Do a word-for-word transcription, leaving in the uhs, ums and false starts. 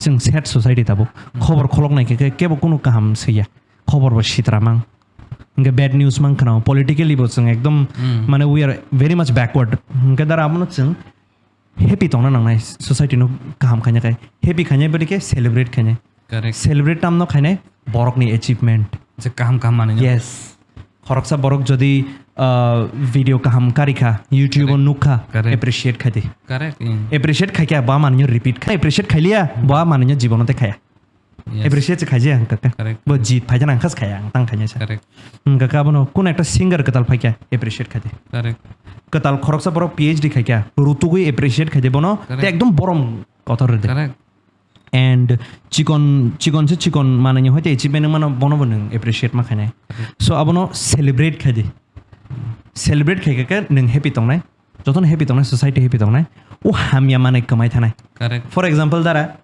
Chwng sad society tabuk. Khobor kholok nai khe kebo kunu kaham swiya. Khobor bo sitra mang. Hingke bad news mang khna. Politically bo chwng ekdom, hmm, mane we are very much backward. Hingke dara abono chwng happy tongna nangnai, society no kaham khaina khai. Happy khaina bodi khe celebrate khaina. Correct. Celebrate tamno khaina borok ni achievement. Je kaham kaham manwi. Yes. Khoroksa borok jodi, ah, video kaham karikha, YouTube o, correct, nukha, correct, appreciate khaidi. Correct, mm. Appreciate khaikha, ba manwi repeat khai. Appreciate khailiya, ba manwi jibono te khaya. Yes. Appreciate se khaijaya ang kaka. Correct. Bo jit phaijana ang khas khaya, ang tang khaina sa. Correct. Hmm, kaka abono kun ekta singer kwtal phaikha, appreciate khaidi. Correct. Kwtal khoroksa borok P H D khaikha, rutugwi appreciate khaidi bono, correct, te ekdom borom kotor rwdi. Correct. And chikon, chikon se chikon manwi hoite achievement mano bono bo nwng appreciate ma khainai. Correct. So abono celebrate khaidi. Celebrate khaikha khe nwng happy tongnai. Jotono happy tongnai, society happy tongnai. O hamya manwi kwmai thanai. Correct. For example, dara,